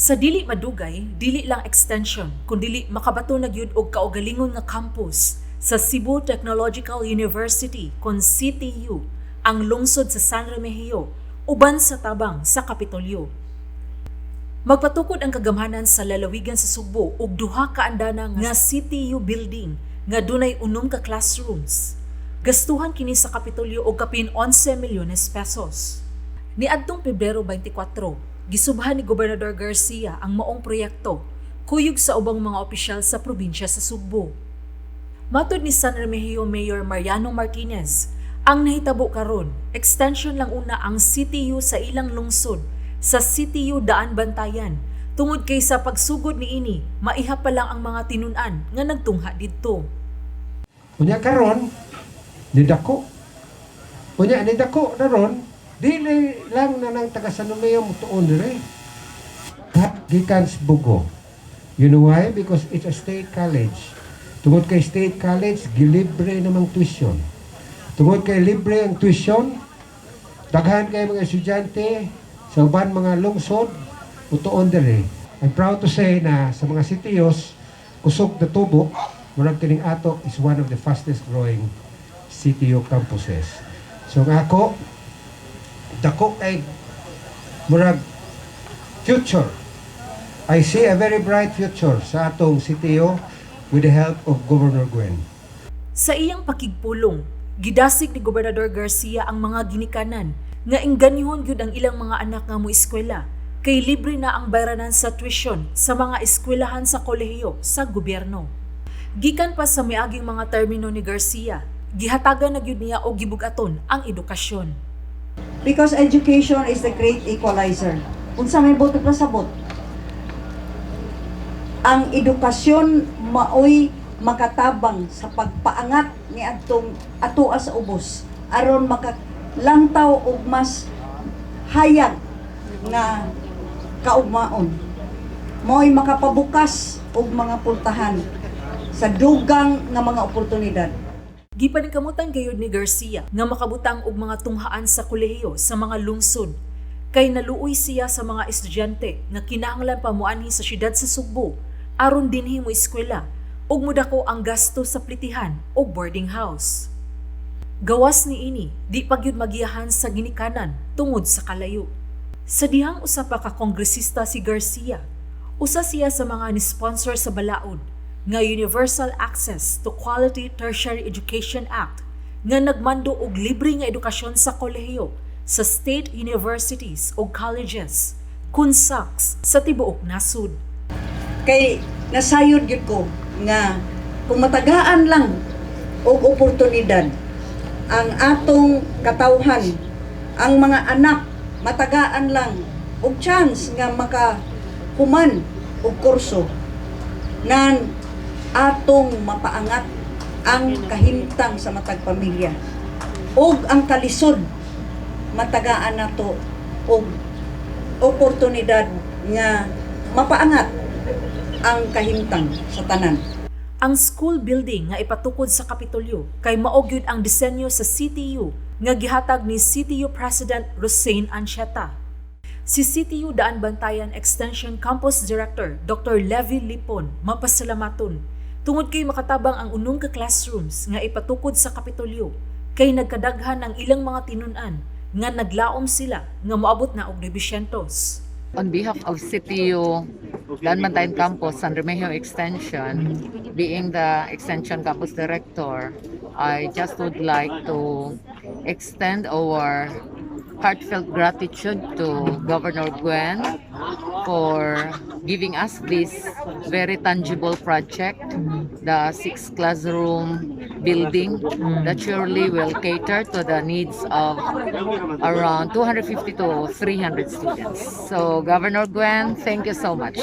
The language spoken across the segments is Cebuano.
Sa dili madugay, dili lang extension, kundili makabato na gyud og kaugalingon nga campus sa Cebu Technological University kon CTU ang lungsod sa San Remigio uban sa tabang sa Kapitolyo. Magpatukod ang kagamhanan sa lalawigan sa Sugbo og duha ka andana nga CTU building nga dunay 6 ka classrooms. Gastuhan kini sa Kapitolyo og kapin 11 milyones pesos. Niadtong Pebrero 24, gisubhan ni Gobernador Garcia ang maong proyekto kuyog sa ubang mga opisyal sa probinsya sa Sugbo. Matod ni San Remigio Mayor Mariano Martinez, ang nahitabo karon, extension lang una ang CTU sa ilang lungsod sa CTU Daan Bantayan tungod kay sa pagsugod niini, maiha pa lang ang mga tinun-an nga nagtungha didto. Unya karon nidako. Unya nidako na ron, dili lang na nang taga San Romeo mutuon dire. Gikan sa Bogo. You know why? Because it's a state college. Tungod kay state college, gilibre namang tuition. Tungod kay libre ang tuition, daghan kay mga estudyante sa uban mga lungsod mutuon dire. I'm proud to say na sa mga CTUs, kusog na tubo, murag kining ato is one of the fastest growing CTU campuses. So nga ako, dako kay murag future. I see a very bright future sa atong CTU with the help of Governor Gwen. Sa iyang pakigpulong, gidasig ni Gobernador Garcia ang mga ginikanan nga ingganyuhon gyud ang ilang mga anak nga moeskwela kay libre na ang bayranan sa tuition sa mga eskwelahan sa kolehiyo sa gobyerno. Gikan pa sa miaging mga termino ni Garcia, gihatagan na gyud niya og gibug-aton ang edukasyon. Because education is the great equalizer. Unsa may buot pasabot? Ang edukasyon maoy makatabang sa pagpaangat ni adtong atoa sa ubos aron makalantaw og mas hayag nga kaugmaon. Maoy makapabukas og mga pultahan sa dugang nga mga oportunidad. Gipaningkamutan gayud ni Garcia nga makabutang og mga tunghaan sa kolehiyo sa mga lungsod kay naluoy siya sa mga estudyante nga kinahanglan pa moanhi sa syudad sa Sugbo aron dinhi mo eskwela ug modako ang gasto sa plitihan og boarding house. Gawas niini, di pa gyud magiyahan sa ginikanan tungod sa kalayo. Sa dihang usa pa ka kongresista si Garcia, usa siya sa mga ni-sponsor sa balaod nga Universal Access to Quality Tertiary Education Act nga nagmando og libre nga edukasyon sa kolehiyo sa state universities o colleges kun SUCs sa tibuok nasud. Kay nasayod gyud ko nga kung matagaan lang og oportunidad ang atong katawhan, ang mga anak, matagaan lang og chance nga makahuman og kurso, nan atong mapaangat ang kahimtang sa matag pamilya ug ang kalisod matagaan nato og oportunidad nga mapaangat ang kahimtang sa tanan. Ang school building nga ipatukod sa Kapitolyo kay mao gyud ang disenyo sa CTU nga gihatag ni CTU President Rosane Ancheta. Si CTU Daan Bantayan Extension Campus Director Dr. Levi Lipon mapasalamaton tungod kay makatabang ang 6 ka classrooms nga ipatukod sa Kapitolyo kay nagkadaghan ang ilang mga tinun-an nga naglaom sila nga moabot na og 900. On behalf of CTU Daan Bantayan Campus, San Remigio Extension, being the Extension Campus Director, I just would like to extend our heartfelt gratitude to Governor Gwen for giving us this very tangible project, the six classroom building that surely will cater to the needs of around 250 to 300 students. So, Governor Gwen, thank you so much.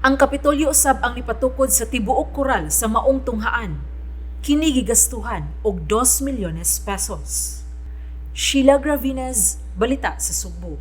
Ang Kapitolyo usab ang nipatukod sa tibuok koral sa maong tunghaan. Kini gigastuhan og 2 milyones pesos. Sheila Gravines, Balita sa Sugbo.